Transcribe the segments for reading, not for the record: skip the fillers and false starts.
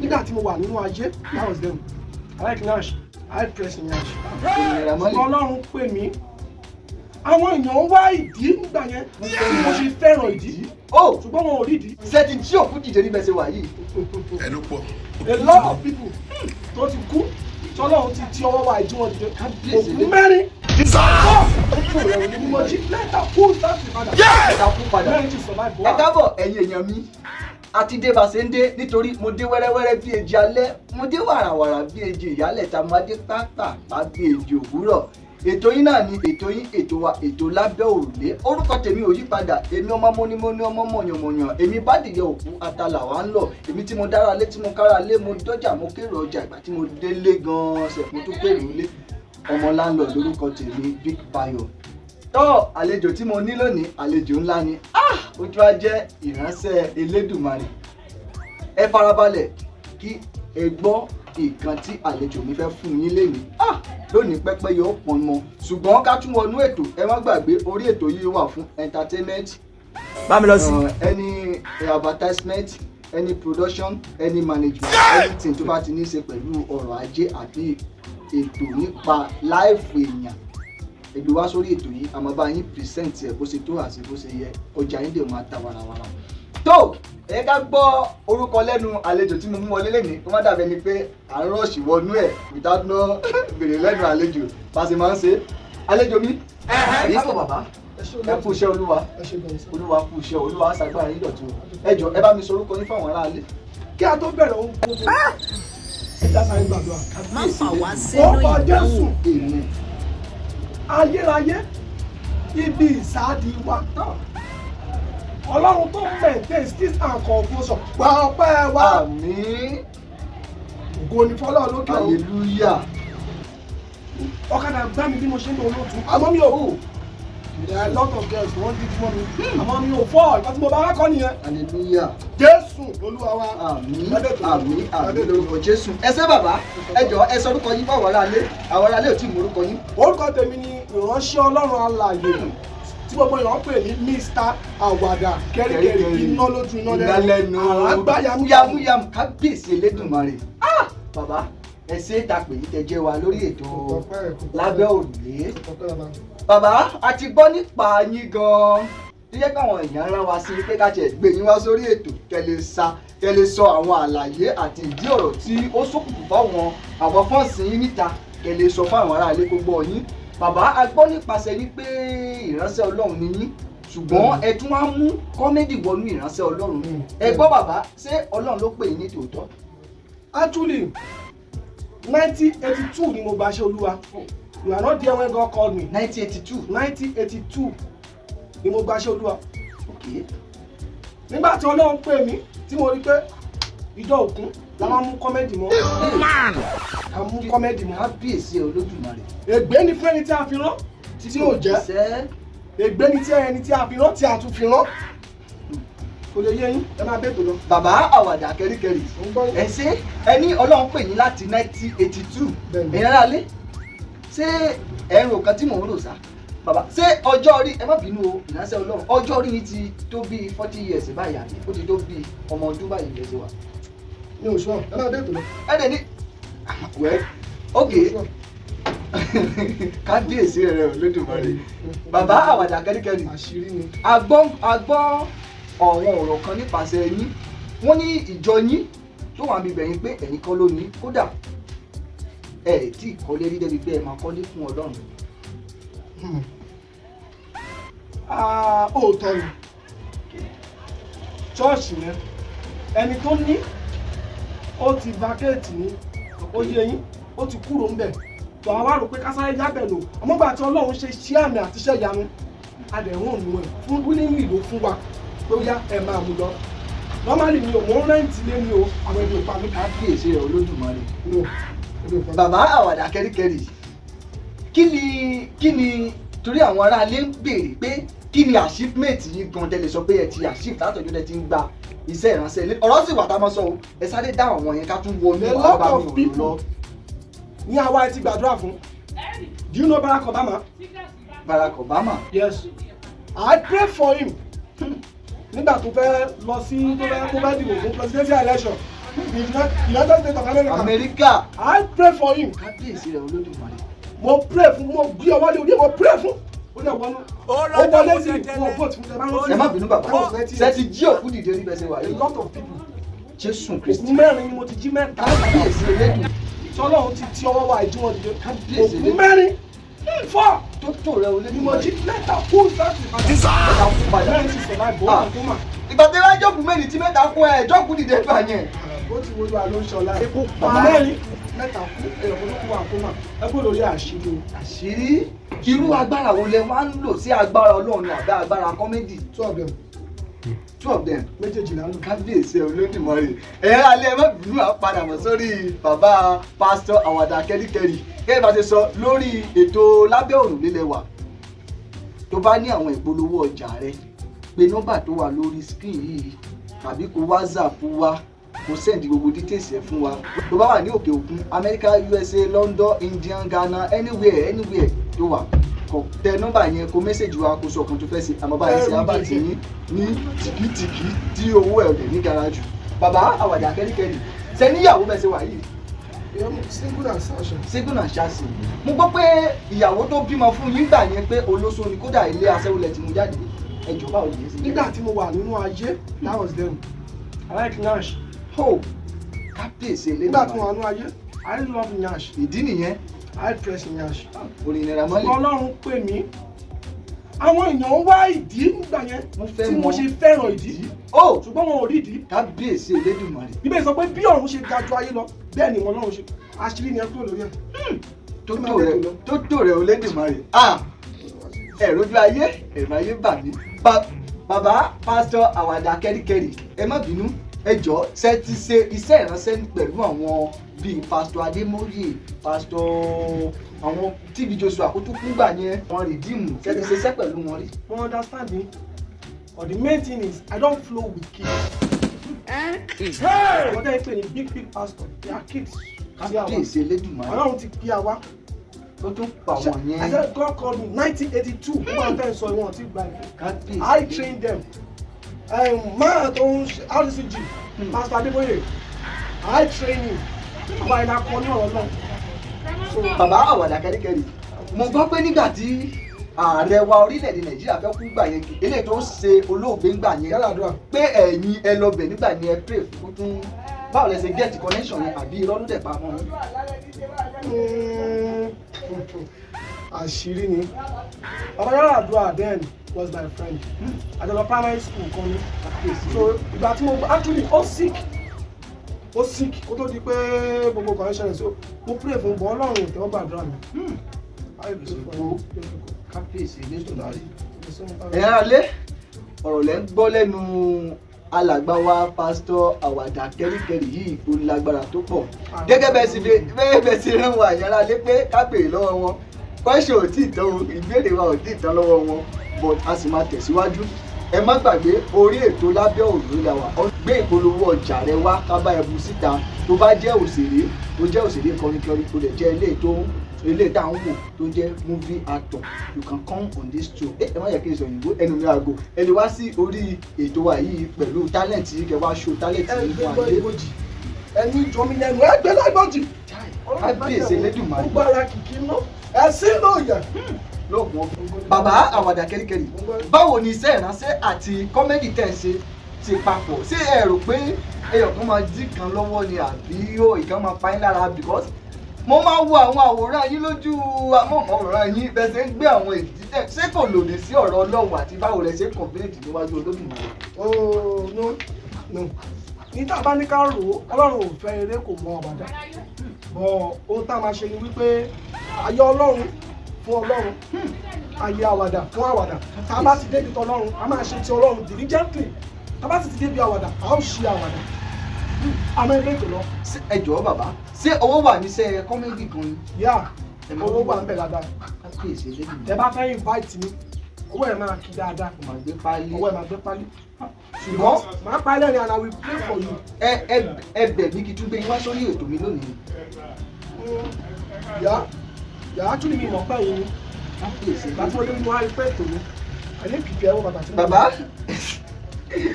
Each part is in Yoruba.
Nígbà tí mo wà nínú ayé, that was them. I like nyash, I like pressing nyash. Òmìnira mọ́lẹ̀. Ọlọ́run pè mí. Àwọn èèyàn ń wá ìdí nígbà yẹn tí mo ṣe fẹ́ràn ìdí, Ó ṣùgbọ́n wọn ò rí ìdí. Ṣe ti jí òkú dìde níbẹ̀ ṣe wà yìí? Ẹnu pọ̀. A lot of people tó ti kú, tọ́lọ́run ti ti ọwọ́ wa ìjí wọn dìde. Kábíyèsí. Òkú mẹ́rin ni mo jí lẹ́tà kú láti padà. Ẹ̀ka kú padà. Mẹ́rin ti survive. Ẹ káàbọ̀, ẹ̀yin èèyàn mi. Àti dé bá ṣe ń dé, nítorí mo dé wẹ́rẹ́wẹ́rẹ́ bí èjì alẹ́, mo dé wàràwàrà bí èjì ìyálẹ̀ ta, mo adé pápápá bí èjì òwúrọ̀. Ètò yín náà ni ètò yín, ètò wa, ètò Lábẹ́ Òrùlé. Orúkọ tèmi ò yí padà. Èmi ọmọ mọ́nímọ́ní, ọmọ mọ̀yànmọ̀yàn, èmi bá dìde òkú atalà wà ń lọ. Èmi tí mo dára lé, tí mo kára lé, mo dọ́jà, mo kérò ọjà. Ìgbà tí mo délé gan-an ṣẹ̀, mo tún kérò lé. Ọmọ láńlọ lórúkọ tèmi, Big Bayo. Tọ́ àlejò tí mo ní lónìí, àlejò ńlá ni. Ah, ó tún wá jẹ́ ìránṣẹ́ Elédùmarè. Ẹ farabalẹ̀ kí ẹ gbọ́ nǹkan tí àlejò mi fẹ́ fún yín lénìí. Ah, lónìí pẹ́pẹ́ yóò pọn mọ́, ṣùgbọ́n ká tún wọnú ètò, ẹ má gbàgbé, orí ètò yìí wà fún entertainment, Bá mi lọ sí. Any advertisement, any production, any management, anything tó bá ti ní í ṣe pẹ̀lú ọrọ̀ ajé àbí ètò nípa life èèyàn, ẹ gbé wá sórí ètò yìí, a máa bá yín present ẹ̀ bó ṣe tó àti bó ṣe yẹ. Ọjà yín dè máa ta warawara. Tó ẹ ká gbọ́ orúkọ lẹ́nu àlejò tí mo mú wọlé lẹ́nìí, kó má dàbí ẹni pé à ń rush wọnú ẹ̀ without no béèrè lẹ́nu àlejò bá ṣe máa ń ṣe. Àlejò mi, èyí kò bàbá, ẹ kú iṣẹ́ Olúwa. Ẹ ṣe gan-an sir. Olúwa kú iṣẹ́ Olúwa, ṣàgbára yín dọ̀tun. Ẹ jọ, ẹ bá mi sọ orúkọ yín fáwọn aráalé. Kí a tó bẹ̀rẹ̀ ohun gbogbo, ẹ já sáré gbàdúrà. Má fà wá sínú Orúkọ Jésù. ìdánwò. Amen. Ayérayé, ibi ìsádi wa, Ọlọ́run tó maintain peace and composure, gba ọpẹ́ wa. Àmín. Ògo ni fọlọ́ lókè o. Hallelujah. Ọ̀kadà gbá mi bí mo ṣe ń lò olóòtú, àmọ́ mi ò kú. There are a lot of girls wọ́n díjú mọ́ mi, àmọ́ mi ò fọ́. Ìgbà tí mo bá wá kọ́ nìyẹn. Hallelujah. Jésù Olúwa wa. Àmín. Lábẹ́ tó. Àmín, àmín lórúkọ Jésù. Ẹ ṣé bàbá. Ẹ jọ, ẹ sọ orúkọ yín fáwọn aráalé. Àwọn aráalé ò tí ì mọ orúkọ yín. Orúkọ tèmi ni ìránṣẹ́ Ọlọ́run alààyè tí gbogbo èèyàn ń pè ní Mr Àwàdà Kẹ́ríkẹ́rí, iná lójú, iná iná lẹ́nu, àgbá yamuyamu. Yamuyamu. Kábíyèsí Elédùmarè. Ah, bàbá, ẹ ṣe é ta pè yín tẹ jẹ́ wa lórí ètò Lábẹ́ Òrùlé. Bàbá, a ti gbọ́ nípa yín gan-an tó yẹ káwọn èèyàn rán wa sí pé ká tiẹ̀ gbé yín wá sórí ètò, kẹ́ lè sa kẹ́ lè sọ àwọn àlàyé àti ìdí ọ̀rọ̀ tí ó ṣókùnkùn fáwọn àwọn fans yín níta, kẹ́ lè sọ fáwọn aráalé kó gbọ́ yín. Bàbá, a gbọ́ nípasẹ̀ yín pé ìránṣẹ́ Ọlọ́run ni yín, ṣùgbọ́n ẹ tún wá mú comedy wọnú ìránṣẹ́ Ọlọ́run. Ẹ gbọ́ bàbá, ṣé Ọlọ́run ló pè yín ní tòótọ́? Actually, 1982 ni mo gbaṣẹ́ Olúwa. You are not there when God called me. 1982? 1982 ni mo gbaṣẹ́ Olúwa. Nígbà tí Ọlọ́run pè mí, tí mo rí pé ìjọ òkun la máa mú comedy mọ́, a mú comedy mọ́. Kábíyèsí Olódùmarè. Ègbé ni fún ẹni tí a fi rán tí ò jẹ́. Jẹ́. Ègbé ni tí ẹni tí a fi rán tí a tún fi rán. Kò lè yé yín, ẹ máa bẹ́ẹ̀ tó lọ. Bàbá Àwàdà Kẹ́ríkẹ́rí, Mo ń gbọ́ yín. ẹ ṣé. Ẹ ní Ọlọ́run pè yín láti 1982? Bẹ́ẹ̀ni. Ẹ̀yin aráalé, ṣé ẹ̀rù kan tí mò ń rò sá? Bàbá, ṣé ọjọ́ orí, ẹ má bínú o, ìránṣẹ́ Ọlọ́run, ọjọ́ orí yín ti tó bíi 40 years báyìí, àbí ó ti tó bíi ọmọ ọdún báyìí lẹ́sẹ̀ wa? Mi ò sọ, ẹ máa bẹ́ẹ̀ tó lọ. Ẹ dẹ̀ ní wẹ́, ok. Kábíyèsí rẹ Olódùmarè. Bàbá Àwàdà Kẹ́ríkẹ́rí, Àṣírí ni. a gbọ́ àwọn ọ̀rọ̀ kan nípasẹ̀ yín. Wọ́n ní ìjọ yín tó wà níbẹ̀ yín pé ẹ̀yin kọ́ ló ní, kódà ẹ̀ ẹ̀ tí ì kọ́lé rí débi pé ẹ máa kọ́lé fún Ọlọ́run. Ah, òótọ́ ni. Ṣọ́ọ̀ṣì yẹn, ẹni tó ní ó ti vacate ní, ó yé yín, ó ti kúrò ń bẹ̀ tó. Àwa rò pé kásáré yábẹ̀ lò, àmọ́ gbà tí Ọlọ́run ṣe ṣí àmì àti iṣẹ́ ìyanu, adẹ̀wọ̀n òun ẹ̀ fún willingly ló fún wa pé ó yá, ẹ máa mú lọ. Normally mi ò mò ń rent lé mi o, àwọn ẹbí ò pa mí. Kábíyèsí rẹ Olódùmarè. No, ẹbí ò pa mí. Bàbá Àwàdà Kẹ́ríkẹ́rí, kí ni torí àwọn aráalé ń béèrè pé kí ni achievement yín gan tẹ́lẹ̀ sọ pé ẹ ti achieve látọ̀jú tẹ́ ti ń gba iṣẹ́ ìránṣẹ́ ilé? Ọ̀rọ̀ sì wà tá a máa sọ o. Ẹ sáré dá àwọn yẹn ká tún wọnú A lot agbami of ọ̀rọ̀ people lọ. Ní àwa ẹ ti gbàdúrà fún. Do you know Barack Obama? Barack Obama? Yes, I pray for him nígbà tó fẹ́ lọ sí tó fẹ́ dìbò fún presidential election. In United States of America. Amẹ́ríkà. I pray for him. Kábíyèsí rẹ̀ Olódùmarè. Mo pray fún, mo gbé ọwọ́ lé orí ẹ̀, mo pray fún. Ó dẹ̀ wọnú. Ó wọlé sí i, wọn vote fún ẹ bá rántí. Ẹ má bínú bàbá, That was 1980. ṣe ti jí òkú dìde níbẹ̀ ṣe wà A yìí? lot of people. Jésù Kristi. Òkú mẹ́rin ni mo ti jí, mẹ́ta. Kábíyèsí Elédùn. Tí Ọlọ́run ti ti ọwọ́ wa ìjí wọn dìde. Kábíyèsí Òkú mẹ́rin, four tó tó rẹ̀ ni mo jí, Olódùmarè. mẹ́ta kú sáàtì padà. Mẹ́ta kú padà. Mẹ́rin ti survive bó wà kó mà. Ìgbà tí wọ́n jókòó mẹ́rin tí mẹ́ta kú, ẹ̀ jókòó dìde gbà yẹn. Ó ti wojú àlọ́ ń ṣọlá ẹ̀. Ikú pa. Mẹ́rin, mẹ́ta kú, èèyàn kan ló kú wà kó mà. Ẹ kó lórí àṣírí o. Àṣírí irú agbára wo lẹ wá ń lò? Sí agbára Ọlọ́run ni àbí agbára comedy? Two of them. Two of them. Méjèèjì là ń lò. Kábíyèsí Olódùmarè. Ẹ̀yẹ́ alẹ́, ẹ má bínú, à padà bọ̀ sórí bàbá Pásítọ̀ Àwàdà Kẹ́ríkẹ́rí. Gẹ́gẹ́ bá ṣe sọ lórí ètò Lábẹ́ Òrùlé lẹ́wà, tó bá ní àwọn ìpolówó ọjà rẹ, pé nọ́mbà tó wà lórí screen yìí tàbí kó WhatsApp wa, kó send gbogbo details ẹ fún wa. Tó bá wà ní òkè òkun, America, USA, London, India, Ghana, anywhere, anywhere tó wà, kọ tẹ nọ́mbà yẹn, kó message wa, kó sọ ọkùn tó fẹ́ ṣe. Àmọ́ báyìí ṣe ábà tì yín ní tìkìtìkì tí owó ẹ̀ ọ̀dẹ̀ ní garaju. Bàbá Àwàdà Kẹ́ríkẹ́rí, ṣe níyàwó bẹ́ẹ̀ ṣe wà yìí? Single and searching. Single and searching. Mo gbọ́ pé ìyàwó tó bímọ fún yín gbà yẹn pé olóṣó ni, kódà ilé aṣẹ́wó lẹ ti mú jáde. Ẹjọ́, báwo lè ṣe jẹ́? Nígbà tí mo wà nínú ayé, that was then, I like nyash. Ho, kábíyèsí. Nígbà tí mo wà nínú ayé, I love nyash. Ìdí nìyẹn. I press nyash. Orin Naira Marley. Ọlọ́run pè mí. Àwọn èèyàn ń wá ìdí nígbà yẹn Wọ́n fẹ́ tí mo mọ̀. ṣe fẹ́ràn ìdí, Ó ṣùgbọ́n wọn ò rí ìdí. Kábíyèsí Elédùmarè. Bíbélì sọ pé bí ọ̀run ṣe ga ju ayé lọ, bẹ́ẹ̀ ni ìmọ̀ Ọlọ́run ṣe. Àṣírí ni, ẹ kúrò lórí ẹ̀. Tó tó rẹ, tó tó rẹ Olódùmarè. Ah, ẹ̀rọ ojú ayé, ẹ̀rọ ayé bà mí. Bàbá Pásítọ̀ Àwàdà Kẹ́ríkẹ́rí, ẹ má bínú, ẹ jọ̀ọ́, ṣe ti ṣe iṣẹ́ ìránṣẹ́ pẹ̀lú àwọn bíi Pásítọ̀ Adémóyè, Pásítọ̀ àwọn TB Joshua kótó kúngbà yẹn, wọn Redeem, ṣe ti ṣe iṣẹ́ pẹ̀lú wọn rí? Mo understand me, but the main thing is I don't flow with kids. Wọ́n dẹ́ pè ní big big pastor, they are kids sí àwa. Kábíyèsí Elédùmarè. Ọlọ́run ti pè àwa. Tó tún pa àwọn I yẹn. said God called me 1982. Wọ́n máa tẹ́ sọ ìwọ̀n tí gba ìfẹ́. Kábíyèsí. I trained them. Man tó ń ṣe RCCG, Pastor Adébóyè, I train him. Àwa ìlà kan ní ọ̀rọ̀ náà. So Bàbá Àwàdà Kẹ́ríkẹ́rí, mo gbọ́ pé nígbà tí ààrẹ wa orílẹ̀-èdè Nàìjíríà fẹ́ kú gbà yẹn, eléyìí tó ń ṣe olóògbé ńgbà yẹn, Yar'Adua. pé ẹ̀yin ẹ lọ bẹ̀ nígbà yẹn, ẹ pray fún tún. Báwo lẹ ṣe get connection yẹn, àbí irọ́ ló dẹ̀ pa mọ́ yín? Àṣírí ni. Bàbá Yar'Adua then was my friend. Àjọlọ primary school kan ni. So ìgbà tí mo actually ó sick, ó sick kó tó di pé gbogbo kan ṣẹlẹ̀, so mo pray fún bọ́, Ọlọ́run ò tẹ́wọ́ gbàdúrà mi. I pray for him. Kábíyèsí Elédùmarè. Ẹ̀yin alẹ́, ọ̀rọ̀ lẹ́ ń gbọ́ lẹ́nu alàgbà wa Pásítọ̀ Àwàdà Kẹ́ríkẹ́rí yìí, ó lágbára tó pọ̀. Gẹ́gẹ́ bẹ́ẹ̀ sì bẹ́ẹ̀ bẹ́ẹ̀ sì rán wa ìyára lé pé ká béèrè lọ́wọ́ wọn kọ́ṣẹ́ ò tí ì tán o, ìbéèrè wa ò tí ì tán lọ́wọ́ wọn, but a sì máa tẹ̀síwájú. Ẹ má gbàgbé, orí ètò Lábẹ́ Òrùlé la wà. Ó gbé ìpolówó ọjà rẹ wá, ká bá ẹ bu síta. Tó bá jẹ́ òṣèré, tó jẹ́ òṣèré kọrinkọrin, tó lè jẹ́ ilé tó ilé tá à ń wò, tó jẹ́ movie actor, you can come on this show. Ẹ má yẹ kí n sọ òyìnbó ẹnu mi àgò. Ẹ lè wá sí orí ètò wa yìí pẹ̀lú talent yìí, kẹ wá show talent Ẹ yìí gbé fún gbọ́ ayé. ìbòjì, ẹni jọ mí lẹ́nu, ẹ gbé láìbòjì. Kábíyèsí Elédùmarè. Gbogbo ara kìkì ná ẹsìn ló yẹ. Lóògùn ọ̀fun. Bàbá Àwàdà Kẹ́ríkẹ́rí, báwo ni iṣẹ́ ìránṣẹ́ àti comedy tẹ̀ ń ṣe ti papọ̀? Ṣé ẹ rò pé ẹyọ kan máa dí kan lọ́wọ́ ni, àbí ó ìkan máa pa yín lára? Because mo máa ń wo àwọn àwòrán yín lójú amóhùnmáwòrán yín, bẹ́ẹ̀ ṣe ń gbé àwọn ìdí tẹ̀, ṣé kò lòdì sí ọ̀rọ̀ Ọlọ́run, àti báwo lẹ ṣe ń compete níwájú Olódùmarè? Oh, no, no, ní tá a bá ní ká rò ó, Ọlọ́run ò fẹ́ eré, kò mọ àwàdà bọ̀. Ohun tá a máa ṣe ni wípé ayé Ọlọ́run fún Ọlọ́run, ayé àwàdà fún àwàdà. Tá a bá ti débi tọlọ́run, a máa ṣe ti Ọlọ́run diligently. Tá a bá sì ti débi àwàdà, a ó ṣe àwàdà àmọ́ ilé ètò lọ. Ẹ jọ̀ọ́ bàbá, ṣé owó wà níṣẹ́ comedy gan ni? Yá, owó wà ń bẹ̀ dáadáa. Kábíyèsí Elédùmarè. Tẹ bá fẹ́ invite mi, owó ẹ̀ máa kí dáadáa. Kò máa gbé pálí. Owó ẹ̀ máa gbé pálí. Ṣùgbọ́n Máa pa ẹlẹ́rìn and I will pray for you. ẹ bẹ̀ mí kí tún gbé yín wá sórí ètò mi lónìí. Yá yá, actually mi mọ̀ pé yín ni. Kábíyèsí. Ìgbà tí mo dé, mo wá rí pé ètò mi, I didn't prepare. Wọ bàtà tí mo Bàbá.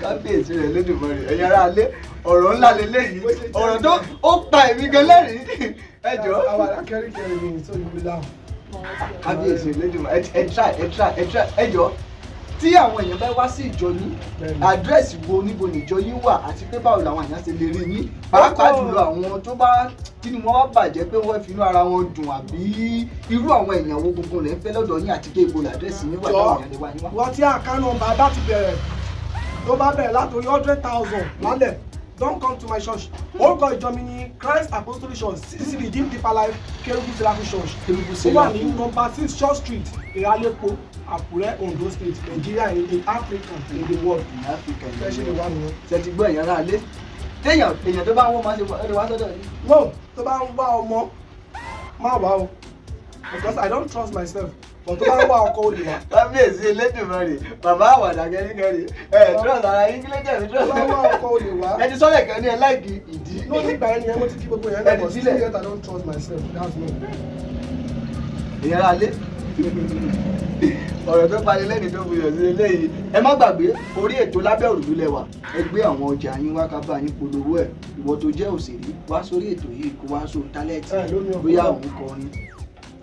Kábíyèsí rẹ̀ lódìmọ̀rì, ẹ̀yin ará alé, ọ̀rọ̀ ńlá leléyìí, ọ̀rọ̀ tó ó pa èmi gan lẹ́rìí. Ẹ jọ̀ọ́. Àwàdà kẹ́ríkẹ́rí ni, so you will laugh. Kábíyèsí lódìmọ̀rì, ẹ try, ẹ try, ẹ try. Ẹ jọ̀ọ́, tí àwọn èèyàn bá wá sí ìjọ yín, àdírẹ́sì wo, níbo níjọ yín wà, àti pé báwo làwọn èèyàn ṣe lè rí yín, pàápàá jùlọ àwọn tó bá tí ni wọ́n bá bàjẹ́ pé wọ́n fi inú ara wọn dùn, àbí irú àwọn èèyàn wo gbogbo rẹ̀ ń fẹ́ lọ́dọ̀ yín, àti pé ibo làdírẹ́sì yín wà táwọn èèyàn lè wá yín wá? Wọ́n tí account number bá ti bẹ̀rẹ̀, tó bá bẹ̀rẹ̀ látòrí 100,000 lálẹ̀, don't come to my church. Orúkọ ìjọ mi ni Christ Apostolic Church, CCC Redeemed Deeper Life Kérúbù Seraphim Church. Kérúbù Ó wà ní Seraphim. number 6 Church Street, Ìràlépo, Àkúrẹ́, Ondo State, Nigeria, in Africa, in the world. In Africa. Fẹ́ ṣe lè wá nìyẹn. Ṣe ti gbọ́, èèyàn rà lé, téèyàn èèyàn tó bá ń wọ́n máa ṣe ó lè wá sọ́dọ̀ yín? No, tó bá ń wá ọmọ, má wá o, because I don't trust myself, but tó bá ń wá ọkọ, ó lè wá. Kábíyèsí Elédùmarè, bàbá àwàdà kẹ́ríkẹ́rí, ẹ trust ara yín, kí ló jẹ́ mi Tó trust? bá ń wá ọkọ, ó lè wá. Ẹ ti sọ́lẹ̀ kan ní ẹ láìkí ìdí. No, nígbà yẹn ni mo ti fi gbogbo yẹn Ẹ lẹ, ti but sílẹ̀. still yet I don't trust myself, that's me. Èèyàn rà lé, ọ̀rọ̀ tó parí lẹ́ni tó buyọ̀ sí eléyìí. Ẹ má gbàgbé, orí ètò lábẹ́ òrùlé lẹ́wà. Ẹ gbé àwọn ọjà yín wá, ká bá yín polówó ẹ̀. Ìwọ tó jẹ́ òṣèré, wá sórí ètò yìí kó wá sóò talent. Ẹ lómi ọkọ. Bóyá òun kọrin,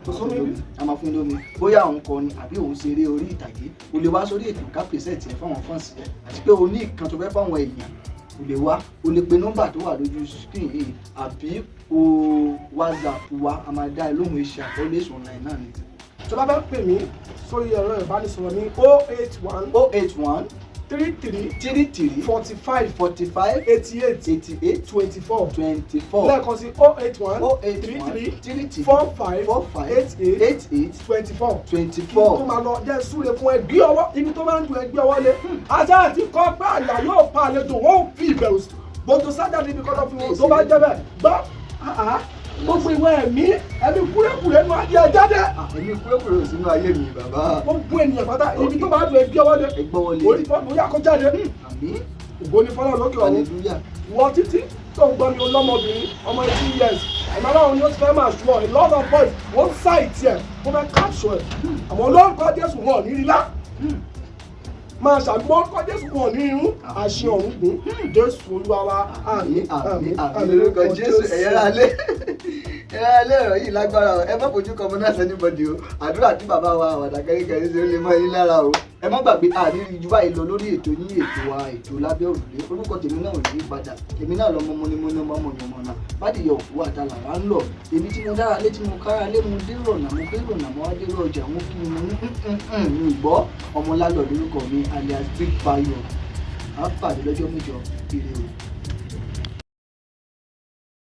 Kò sómi bí? a máa fún lómi. Bóyá òun kọrin àbí òun ṣeré orí ìtàgé, o lè wá sórí ètò ká present ẹ fáwọn fans ẹ, àti pé o ní ìkan tó fẹ́ fáwọn èèyàn, o lè wá. O lè pe nọ́mbà tó wà lójú screen yìí àbí o WhatsApp wa, a máa dá ẹ lóhùn. Iṣẹ́ always online náà ni. Tó bá fẹ́ pè mí sórí ẹ̀rọ ìbánisọ̀rọ̀ mi, 081 081 33 33 45 45 88 88 24. 24. Lẹ́ẹ̀kan sí, 081 081 33 33 45 45 88 88 24. twenty Kí tó four. máa lọ, jẹ́ súre fún ẹ. Gbé ọwọ́ ibi tó máa ń dùn ẹ, gbé ọwọ́ lé. Ajá àti kọ́ pé àyà yóò pa àlejò, wọn ò fi ìbẹ̀rù gbogbo sájáde ibi kọ́tọ́ fún wọn. Tó bá jẹ́ bẹ́ẹ̀ gbọ́, àhá, gbogbo ìwé ẹ̀mí ẹ̀mí kúrẹ́kúrẹ́ nu adìẹ jáde. Èmi kúròkúrò sínú ayé mi, bàbá. Gbogbo ènìyàn pátá, ibi tó bá dùn ẹ, gbé ọwọ́ lé. Ẹ gbọ́wọ́ lé. Orí fọ́ọ̀mù yà kó jáde. Àmín. Ògo ni fọlọ́ lókè ọ̀run. Hallelujah. Wọ títí tó ń gbọ́ mi, ọlọ́mọbìnrin ọmọ 18 years, ẹ̀mí aláwọ̀ ni ó ti fẹ́ máa ṣùọ́. A lot of boys wọ́n ṣàìtì ẹ̀, wọ́n fẹ́ capture ẹ̀, àmọ́ olórúkọ Jésù, wọn ò ní rí lá máa ṣàgbọ́n orúkọ Jésù, wọn ò ní irun àṣẹ ọ̀run gùn. Jésù Olúwa wa, àmín. Àmín, àmín lórúkọ Jésù. Ẹ̀yẹ́ rà lé, ẹ̀yẹ́ rà lé, ọ̀rọ̀ yìí lágbára o. Ẹ má fojú common anybody o. Àdúrà tí bàbá wa àwàdà kẹ́ríkẹ́rí ṣe ó lè mọ́ yín lára o. Ẹ má gbàgbé, àní ju báyìí lọ lórí ètò yín, ètò wa, ètò lábẹ́ òrùlé. Orúkọ tèmi náà ò ní padà, èmi náà lọmọ mọ́nímọ́ní, ọmọ mọ̀nàmọ́ná bádìyẹ òkú àtàlà wà ń lọ. Èmi tí mo dára lé, tí mo kára lé, mo dérò ọ̀nà, mo dérò ọ̀nà, mo wá dérò ọjà, mo kí mo ní mi gbọ́. Ọmọ lálọ́ lórúkọ mi, alias Big Bayo. À ń pàdé lọ́jọ́ mẹ́jọ. Ire o.